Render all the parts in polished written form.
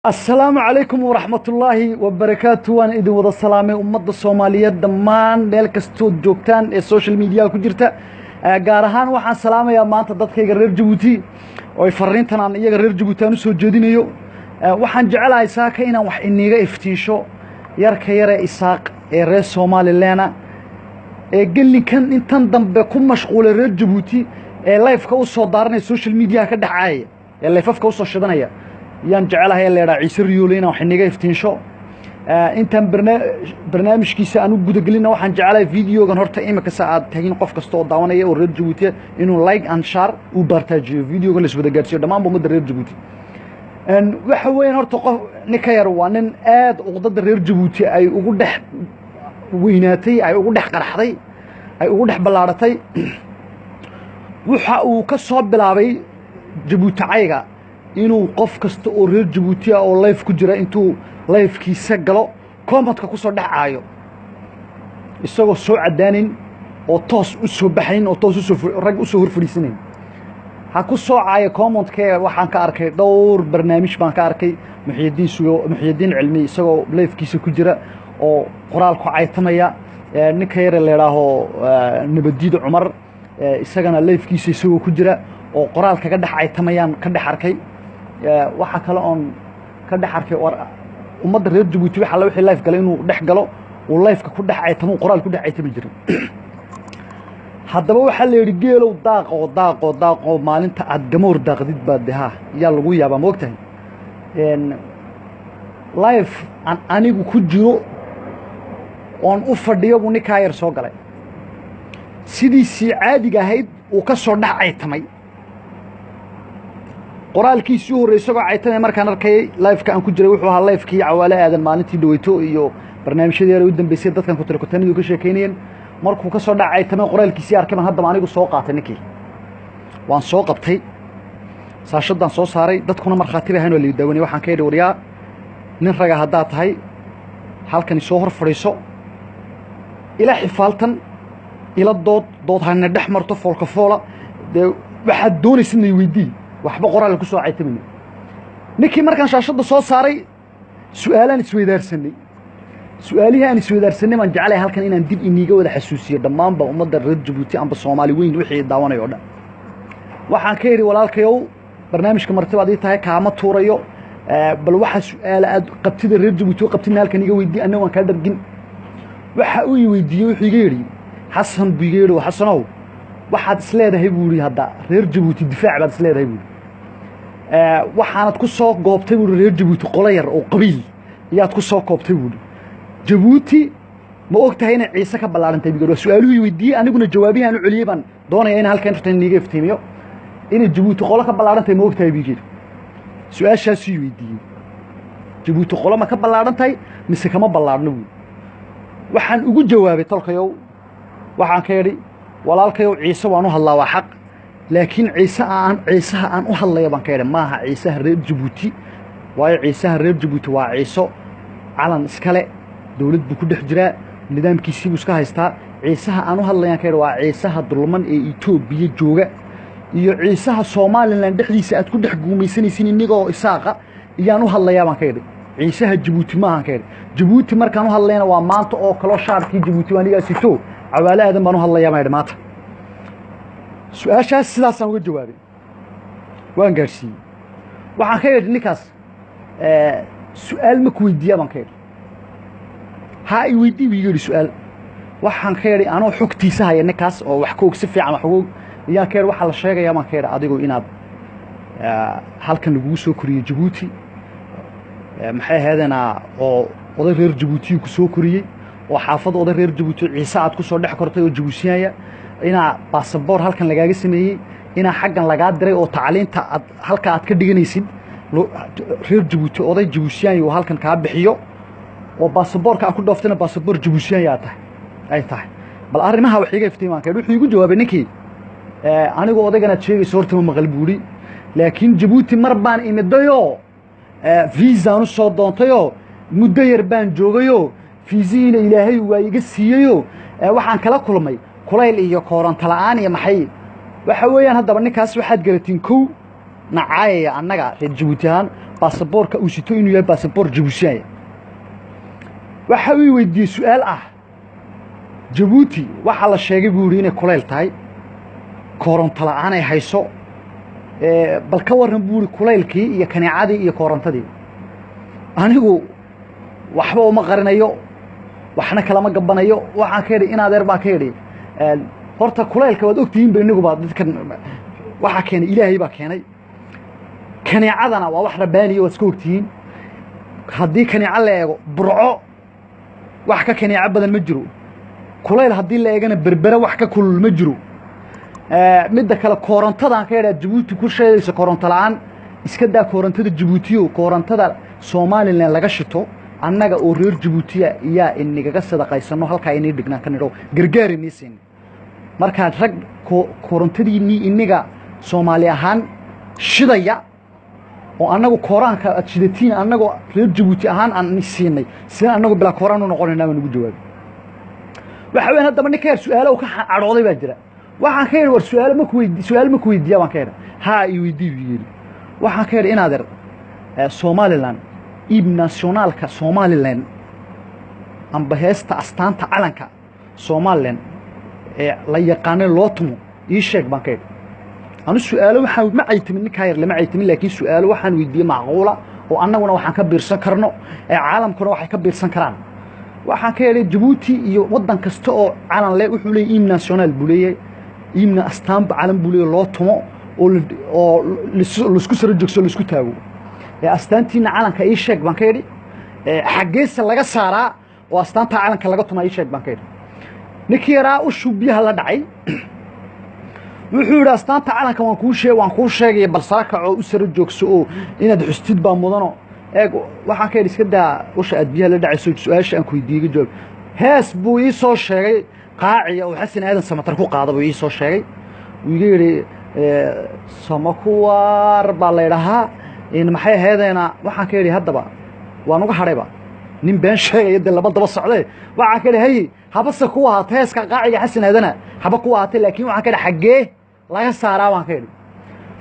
Asalaamu calaykum waraxmatullaahi wabarakaatu. Waan idin wada salaamay, ummadda Soomaaliyeed dhammaan meel kastood joogtaan ee social mediaha ku jirta. Gaar ahaan waxaan salaamayaa maanta dadkayga reer Jabuuti oo ay fariintan aan iyaga reer Jabuuti aan usoo jeedinayo. Waxaan jecelahay saaka inaan wax iniga iftiisho yarka yare Isaaq ee reer Somaliland ee gelinkan intan dambe ku mashquulay reer Jabuuti ee liveka u soo daaranaya, social mediaha ka dhexcaayaya, ee liveafka usoo shidanaya. Yaan jecelahay la idhaha Ciise Riyoole inaan wax iniga iftiinsho. Intaan barnaamijkiisa aan u gudagelinna, waxaan jecelahay videogan horta imika se aad tahin qof kasta oo daawanaya oo reer Jabuuti inuu like and share uu baartaajiyo videogan, la iswada gaarsiiyo dhammaanba ummadda reer Jabuuti. Waxa weeyaan horta qof ninka yar waa nin aad uqdada reer Jabuuti ay ugu dhex weynaatay, ay ugu dhex qarxday, ay ugu dhex ballaadhatay. Waxa uu ka soo bilaabay Jabuuti cayga inuu qof kasta oo reer Jabuuti ah oo live ku jira intuu livekiisa galo commentka ku soo dhex caayo, isagoo soo caddaanin oo toos u soo baxayn oo toos usoo rag usoo hor fadhiisanayn ha ku soo caayo commentkee. Waxaan ka arkay dhowr barnaamij baan ka arkay Muxyidiin Sugo, Muxyidiin Cilmi isagoo livekiisa ku jira oo qoraal ku caytamaya, ninka yare la idhaaho Nabadiida Cumar isagana livekiisa isagoo ku jira oo qoraal kaga dhex caytamayaan ka dhex arkay. Waxaa kale oon ka dhex arkay ummadda reer Jabuuti waxa alla wixii live galay inuu dhex galo, uu liveka ku dhex caytamo, qoraal ku dhex caytami jiray. Haddaba waxaa la yidhi, geelow daaqoo daaqoo daaqoo, maalinta aad gamoor daaqdid baa de ha yaa lagu yaabaa. Ma og tahay live aan anigu ku jiro oon u fadhiyo buu ninkaa yar soo galay, sidiisii caadiga ahayd uu ka soo dhex caytamay. Qoraalkiisii u horrey isagoo caytamay markaan arkayay liveka aan ku jiray, wuxuu ahaa livekii Cawaale Aadan maalintii dhaweyto iyo barnaamijyadii yar u dambeysay dadkan kutelekotanidu ka sheekeynayeen. Markuu ka soo dhac caytamay qoraalkiisii arkay baan haddaba anigu soo qaatay ninkii, waan soo qabtay, saashaddaan soo saaray, dadkuna markhaati bay ahayn oo la daawanay. Waxaan ka yidhi, waryaa, nin raga haddaad tahay halkani soo hor fadhiiso, ila xifaaltan, ila dood, dood hana dhex marto foolka foola dee, waxaad doonaysidna weydii, waxba qoraal ku soo caytamayna. Ninkii markaan shaashadda soo saaray su-aalaan isweydaarsanay. Su-aalihii aan isweydaarsanay baan jeclay halkan inaan dib iniiga wada xasuusiyo dhammaanba ummadda reer Jabuuti amba Soomaali weyn wixii daawanay o dhan. Waxaan ka yidhi, walaalkayow, barnaamijka martibaad ii tahay, kaama tuurayo, bal waxa su-aala aad qabtida reer Jabuuti oo qabtidna halkan iga weydii, anna waan kaa dhargin. Waxa uu i weydiiyey, wuxuu iga yidhi, Xasan buu iga yidhi, Xasanow, waxaad isleedahay buu yidhi hadda reer Jabuuti difaac baad isleedahay buu yidhi, waxaanad ku soo goobtay buu reer Jabuuti qolo yar oo qabiil iyaad ku soo koobtay buu yidhi. Jabuuti ma og tahay inay Ciise ka ballaarantay buu yidhi. Waa su-aaluhu i weydiiyey, aniguna jawaabihii aan u celiyey baan doonaya in halkan horta iniga iftiimiyo. Inay Jabuuti qolo ka ballaarantay ma og tahay buu yidhi. Su-aashaasuu i weydiiyey, Jabuuti qolo ma ka ballaaran tahay mise kama ballaarhno buui. Waxaan ugu jawaabay, tolkayow, waxaan ka idhi, walaalkayow, Ciise waan u hadlaa, waa xaq, laakiin ciise aan ciisaha aan u hadlaya baan ka idhi maaha ciisaha reer Jabuuti, waayo ciisaha reer Jabuuti waa ciiso calan iskale, dowlad buu ku dhex jiraa, nidaamkiisii buu iska haystaa. Ciisaha aan u hadlayaan ka idhi waa ciisaha dulman ee Etoobiya jooga iyo ciisaha Somaliland dhexdiisa aad ku dhex guumaysanaysiin inigoo Isaaqa iyaan u hadlayaa baan ka idhi. Ciisaha Jabuuti maahan ka idhi. Jabuuti markaan u hadlayna waa maanta oo kaloo shaarkii Jabuuti waa anigaa sito, Cawaale Aadan baan u hadlayaa baan idhi maanta. Su-aashaas sidaasaan uga jawaabay, waan gaadhsiiyey. Waxaan ka idhi ninkaas, su-aal ma ku weydiiyaa baan ka idhi. Ha i weydii buu iga yidhi su-aal. Waxaan ka idhi, anoo xogtiisa haya ninkaas oo wax ka og, si fiican wax uga og, ayaan ka idhi, waxaa la sheegayaa baan ka idhi adigu inaad halkan lagugu soo koriyey Jabuuti, maxay ahaydena, oo oday reer Jabuutiyu ku soo koriyey oo xaafad oday reer Jabuuti ciise aad ku soo dhex kortay oo Jabuutiyanya, inaa baasaboor halkan lagaaga sameeyey, inaa xaggan lagaa diray oo tacliinta aad halka aad ka dhiganaysid reer Jabuuti oday Jabuutiyanya uu halkan kaa bixiyo oo baasaboorka aad ku dhooftayna baasaboor Jabuutiyanya aad tahay ay tahay. Bal arrimaha wax iiga iftiimaan ka. Wuxuu igu jawaabay ninkii, anigu odayganaad sheegayso horta ma maqal buuri, laakiin Jabuuti mar baan imidayoo viisaan u soo doontayoo muddo yar baan joogayoo fiisihiina Ilaahay waa iga siiyeyoo waxaan kala kulmay kulayl iyo kooranto la'aan iyo maxay. Waxa weeyaan haddaba ninkaas waxaad garatiin kow nacaayaya annaga reer Jabuuti ahaan. Baasaboorka uu sito inuu yahay baasaboor Jabuutiyaanya. Waxa uu weydiiyey su-aal ah: Jabuuti waxaa la sheegay, buu yidhi, inay kulayl tahay, koronto la-aan ay hayso. Bal ka warran, buu yidhi, kulaylkii iyo kaneecadii iyo korontadii. Anigu waxba uma qarinayo, waxna kalama gabanayo. Waxaan ka idhi, in adeer baan ka idhi, horta kulaylka waad ogtihiinba iniguba, dadkan waxaa keenay Ilaahay baa keenay. Kaneecadana waa wax rabbaaniya, waad iska ogtihiin. Haddii kaneeco la eego, Burco wax ka kaneeco badan ma jiro. Kulayl haddii la eegana, Berbere wax ka kulul ma jiro. Midda kale, koorontadaan ka idhaa Jabuuti ku sheegaysa koronto la-aan, iska daa korontada Jabuutiyo, korontada Somalilan laga shito annaga oo reer Jabuutiya iyaa inigaga sadaqaysano, halkaa inii dhignaan ka nidho, gargaar inii siin. Markaad rag korontadiinii iniga Soomaali ahaan shidaya oo annagu kooraanka aad shidatiin annagoo reer Jabuuti ahaan aan siinay, sidaan annagu bilaa kooraan u noqonaynaa, baan ugu jawaabay. Waxa weyan, haddaba ninka yar su-aalo uu ka cadhooday baa jira. Waxaan ka yidhi, war su-aalo ma ku weydi, su-aal ma ku weydiiya, baan ka yidhi. Haa, i weydii, buu yidhi. Waxaan ka yidhi, in adeer, Somaliland hymne nationalka Somaliland amba heesta astaanta calanka Somaliland ee la yaqaanay loo tumo ii sheeg, baan ka yidhi. Anu su-aalo waxaan ma caytimin, ninkaa yar lama caytimin, laakiin su-aalo waxaan weydiiyey macquula oo annaguna waxaan ka biirsan karno ee caalamkuna waxay ka biirsan karaan. Waxaan ka yidhi, Jabuuti iyo waddan kasta oo calan leh wuxuu leeyahy hymne national buu leeyahay, hymne astaanba calan buu leeyahy loo tumo oo laisku saro joogso, laisku taago. Ee astaantiina calanka ii sheeg, baan ka yidhi. Xaggeese laga saaraa oo astaanta calanka laga tumaa, ii sheeg, baan ka yidhi. Ninkii yaraa ushuu biyaha la dhacay. Wuxuu yidhi, astaanta calanka waan kuu sheegaya, bal sara kacoo u saro joogso oo inaad xustid baa mudano. Eeg, waxaan ka yidhi, iska daa usha aad biyaha la dhacayso, su-aasha aan ku weydiiyey ga jawaab. Hees buu ii soo sheegay qaaciya oo Xasan Aadan Samatar ku qaada buu ii soo sheegay. Wuu iga yidhi, samakuwaar baa la ydhahaa, maxay aheedeena? Waxaan ka yidhi, haddaba waan uga hadhayba, nin been sheegaya dee laba daba socdee. Waxaan ka yidhi, hay, habase ku ahaata heeska qaaciga Xasan Aadana, haba ku ahaatay, laakiin waxaan ka yidhi, xaggee laga saaraa, baan ka yidhi.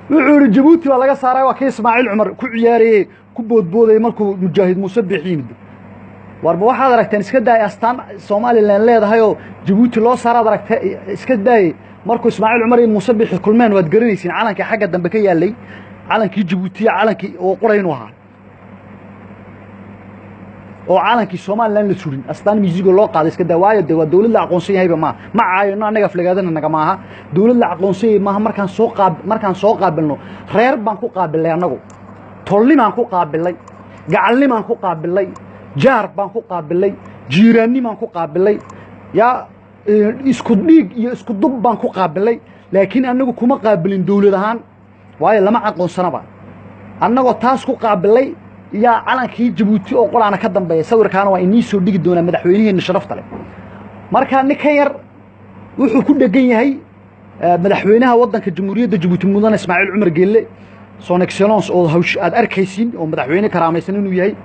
Wuxuu yidhi, Jabuuti baa laga saaraa, waa kii Ismaaciil Cumar ku ciyaarayey, ku boodboodayey markuu mujaahid Muuse Biix yimid. Warba waxaad aragteen, iska daay astaan Somalilan leedahay oo Jabuuti loo saaraad aragtee, iska daayey, markuu Ismaaciil Cumar iyo Muuse Biixi kulmeen, waad garanaysiin calankii xagga dambe ka yaalay, calankii Jabuutiya, calankii oo qura inuu ahaa oo calankii Somalilan la surin, astaan musigo loo qaaday iska daa. Waayo, dee waa dawlad la aqoonsan yahayba maaha. Ma caayino annaga, aflagaadana nagama aha. Dawlad la aqoonsan yahay maaha. Markaan soo qaabilno, reer baan ku qaabilnay annagu, tolnimaan ku qaabilnay, gacalnimaan ku qaabilnay, jaar baan ku qaabilnay, jiiraannimaan ku qaabilnay, yaa isku dhiig iyo isku dub baan ku qaabilnay, laakiin annagu kuma qaabilin dawlad ahaan, waayo lama aqoonsanaba. Annagoo taas ku qaabilay yaa calankii Jabuuti oo qoraana ka dambeeya. Sawirkaana waa inii soo dhigi doonaa madaxweyneheenna sharafta leh. Marka ninkan yar wuxuu ku dhegan yahay madaxweynaha waddanka Jamhuuriyadda Jabuuti, mudane Ismaaciil Cumar Geelle, son excellence, oo hawsh aad arkaysiin oo madaxweyne karaamaysan inuu yahay.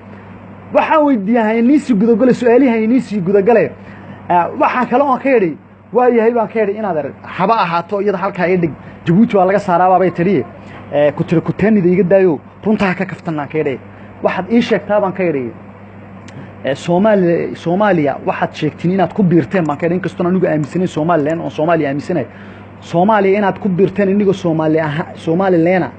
Waxaan weydiiyey hayniisii gudagale su-aalihii, hayniisii gudagale. Waxaan kale oon ka yidhi, waa yahay, baan ka yidhi, inaad haba ahaato iyada halkaa ii dhig, Jabuuti waa laga saaraabaabay tidhi, ku tiri kuteenida iga daayo, runtaa ka kaftanaan ka yidhi. Waxaad ii sheegtaa, baan ka yidhi, Soomaaliya waxaad sheegtiin inaad ku biirteen, baan ka yidhi, inkastoon anigu aaminsanayn Somaliland oon Soomaaliya aaminsanahay, Soomaaliya inaad ku biirteen inigoo Soomaali aha, Somalilandna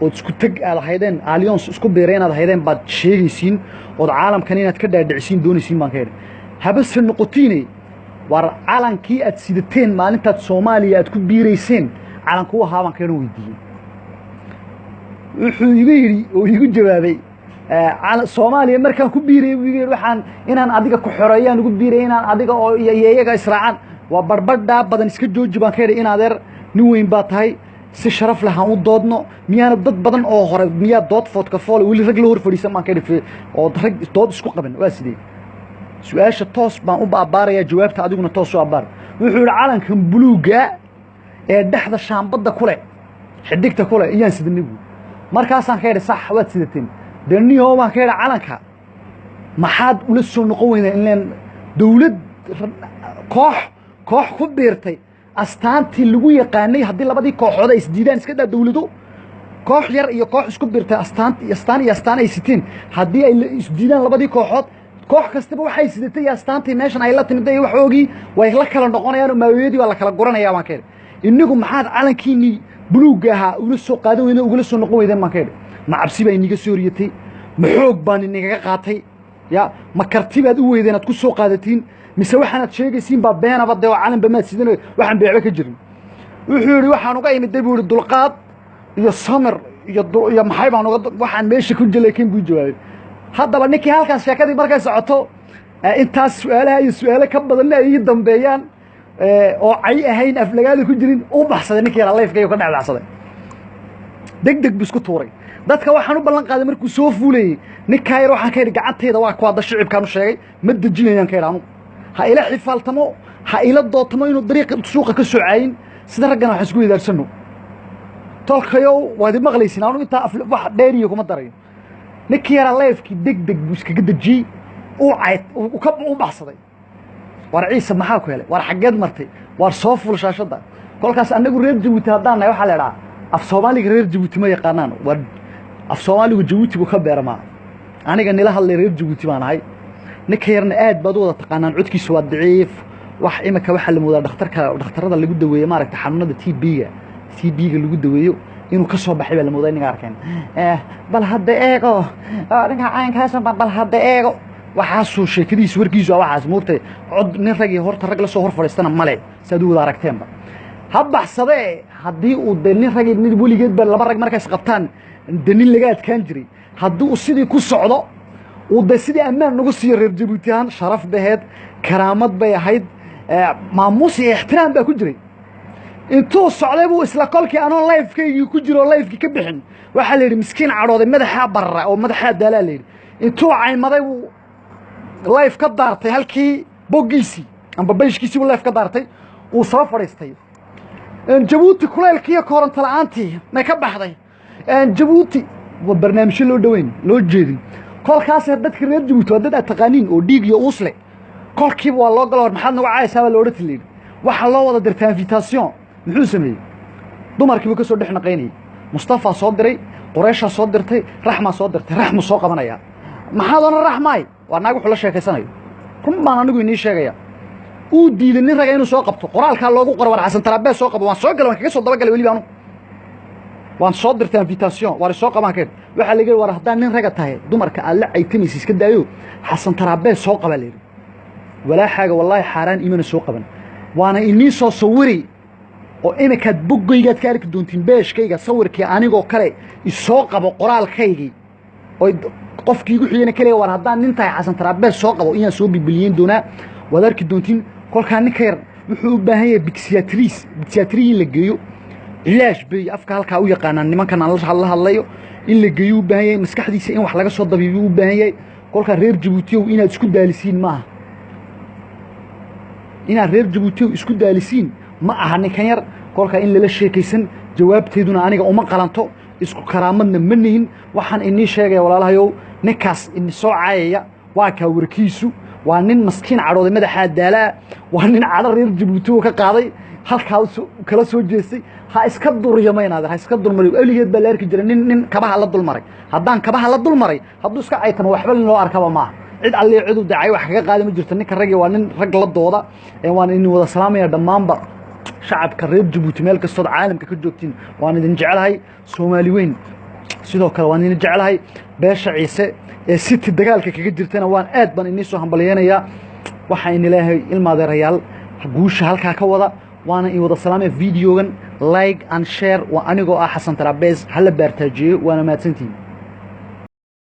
ood isku teg aad ahaydeen, alliance isku biiray inaad ahaydeen baad sheegaysiin, ood caalamkan inaad ka dhaadhicisiin doonaysiin, baan ka yidhi. Habase noqotiine, war calankii aad sidateen maalintaad Soomaaliya aad ku biirayseen calankuu ahaa, baan ka yidhi, weydiiyey. Wuxuu igu yidhi oo igu jawaabay, Soomaaliya markaan ku biirayay, buu igu yidhi, waxaan inaan adiga ku xoreeyaan ugu biirayay, inaan adiga oo iyo iyaga israacaan. Waa barbadhaa badan iska jooji, baan ka yidhi. In adeer, nin weyn baa tahay, si sharaf leh aan u doodno. Miyaana dad badan oo hore miyaa dood foodka foole weli rag la hor fadhiisan, baan ka yidhi, oo rag dood isku qaban? Waa sidee? Su-aasha toos baan u abbaarayaa, jawaabta adiguna toos u abbaar. Wuxuu yidhi, calankan buluugga ee dhexda shaambadda ku leh, xidigta ku leh, iyaan sidanay, buui. Markaasaan ka yidhi, sax, waad sidateen dee niyo, baan ka yidhi, calanka maxaad ula soo noqon weydaa? Ileen dawlad koox koox ku biirtay astaantii lagu yaqaanay, haddii labadii kooxood ay isdiidaan, iska daa dawlado. Koox yar iyo koox isku birtay, astaan iyo astaan iyo astaan ay siteen, haddii ay isdiidaan labadii kooxood, koox kastaba waxay sidatay iyo astaantii meeshan ay la timid iyo waxoogii way la kala noqonayaan oo maawiyadii waa la kala guranaya baan ka idhi. Innigu maxaad calankiinii buluugga ahaa ula soo qaadan weydeen, ugula soo noqon weydeen baan ka idhi? Ma cabsi baa iniga soo horiyatay? Ma xoog baan inigaga qaatay? Ya ma karti baad u weydeen aad ku soo qaadatiin, mise waxaanaad sheegaysiin baa beenaba dee oo calanba maad sidan, waxaan beecba ka jirin? Wuxuu yidhi waxaan uga imiday buu yidhi dulqaad iyo samir iyo maxay baan uga waxaan meesha ku jaleekin buu jawaabay. Haddaba ninkii halkaas sheekadii markay socoto, intaas su-aalaha iyo su-aalo ka badanna ay ii dambeeyaan oo cay ahayn, aflagaada ku jirin, u baxsaday ninkii yaraa live-ka ka dhex baxsaday, deg deg buu isku tuuray. Dadka waxaan u ballan qaaday markuu soo fuulayey ninkaa yar, waxaan ka yidhi gacantayda waa kuwaada shicibkaan u sheegay, ma dejinayaan ka yidhi anu. Ha ila xifaaltamo, ha ila dootamo, inuu dariiqa suuqa ka soo caayin sida raggana waxaan isku weydaarsanno. Tolkayow, waad i maqlaysin, anu intaa wax dheeriyo kuma darayo. Ninkii yaraa live-kii deg deg buu iskaga dejiyey, uu cayd ka u baxsaday. War Ciise, maxaa ku helay? War xaggeed martay? War soo ful shaashadda. Kolkaas annagu reer Jabuuti haddaan nahay, waxaa la idhaha af Soomaaliga reer Jabuuti ma yaqaanaan. War af Soomaaligu Jabuuti buu ka beeramaa. Aniga nila hadlay reer Jabuuti baan ahay. Ninka yarna aad baad u wada taqaanaan, codkiisu waa daciif. Wax imika waxaa la moodaa dhakhtarka, dhakhtarada lagu daweeyo maaragta xanuunada TB-ga, TB-ga lagu daweeyo inuu ka soo baxay baa la moodaa. Ninka arkeen bal hadda eego ninka caynkaas, bal hadda eego waxaasuu sheekadiisu warkiisu ah waxaas moogtay. Cod nin ragii horta rag la soo hor fadhiistana male, saad u wada aragteenba. Ha baxsadee, haddii uu de nin ragii nin weligeed ba laba rag markays qabtaan de nin laga adkaan jiray, haddii uu sidii ku socdo, uu de sidii ammaan nagu siiyo reer Jabuuti ahaan, sharaf baheed, karaamad bay ahayd, maamuus iyo ixtiraam baa ku jiray. Intuu socday buu isla kolkii anoo live-kaygii ku jiro oo live-kii ka bixin, waxaa la yidhi miskiin cadhooday, madaxaa barara oo madaxaa daalaa la yidhi. Intuu caymaday buu live ka daartay halkii boggiisii amba page-kiisii buu live ka daartay, uu soo fadhiistay. Jabuuti kuleylkiiyo koronto la-aantii may ka baxday Jabuuti? Waa barnaamijyo loo dhoweyn loo jeedin. Kolkaas dadka reer Jabuuti waa dad aad taqaaniin oo dhiig iyo uus leh. Kolkiiba waa loo galo, war maxaad nagu caayaysaa baa la odhan layidhi. Waxaa loo wada dirtaa invitation. Muxuu sameeyey? Dumarkiibuu ka soo dhex naqaynayey. Mustafaa soo diray, Qureyshaa soo dirtay, Raxmaa soo dirtay. Raxmu soo qabanayaa. Maxaad odhan Raxmaay? Waa naag wuxuu la sheekaysanayo. Run baan anigu inii sheegaya. Uu diiday nin raga inuu soo qabto. Qoraalkaa loogu qoro, war Xasan Taraabee soo qabo. Waan soo galay, waan kaga soo dabagalay weliba. Anu waan soo dirtay invitation, waar soo qabaan keen. Waxaa laga war haddaan nin raga tahay, dumarka aad la caytamaysa iska daayo, Xasan Taraabee soo qaba la yidhi. Walaaxaaga wallaahi xaaraan imana soo qaban, waana inii soo sawiri oo iminkaad boggaygaad ka arki doontiin, page-kayga, sawirkii anigoo kale isoo qabo, qoraalkaygii oo qofkii igu xigayna kaliya, war haddaan nin tahay Xasan Taraabee soo qabo, inaan soo bibiliyeyn doonaa, waad arki doontiin. Kolkaa ninka yar wuxuu u baahan yahay psychiatrie, psychiatrie in la geeyo. Cilaash bay afka halkaa u yaqaanaan nimankan aan la hadlayo. In la geeyo u baahan yahay, maskaxdiisa in wax laga soo dabiibiyo u baahan yahay. Kolkaa reer Jabuutiyow, inaad isku daalisiin maaha, inaad reer Jabuutiyow isku daalisiin ma aha ninkan yar. Kolkaa in lala sheekaysan, jawaabteeduna aniga uma qalanto, isku karaamadna ma nihin. Waxaan inii sheegaya walaalahayow, ninkaas ini soo caayaya waa kaa warkiisu. Waa nin maskiin cadhooday, madaxaa daalaa, waa nin cadho reer Jabuuti uu ka qaaday, halkaa kala soo jeestay. Ha iska duryamaynaade, ha iska dulmaray. Weligeed baa la arki jiray nin kabaha la dulmaray. Haddaan kabaha la dulmaray, hadduu iska caytamo, waxba nin loo arkaba maaha. Cid alliya ciduu dacay wax kaga qaadi ma jirto. Ninka raggi waa nin rag la dooda. Waan idin wada salaamaya dhammaanba shacabka reer Jabuuti, meel kastood caalamka ka joogtiin waan idin jecelahay. Soomaali weyn sidoo kale waan idin jecelahay. Beesha Ciise ee City dagaalka kaga jirtana waan aad baan inii soo hambalyeynayaa. Waxaa ini leeyahay, ilmaadeerayaal, guusha halkaa ka wada. Waana in wada salaamaya. Videogan like and share. Waa anigoo ah Xasan Tarabees, hala baartaajiyeyo. Waana mahadsantihin.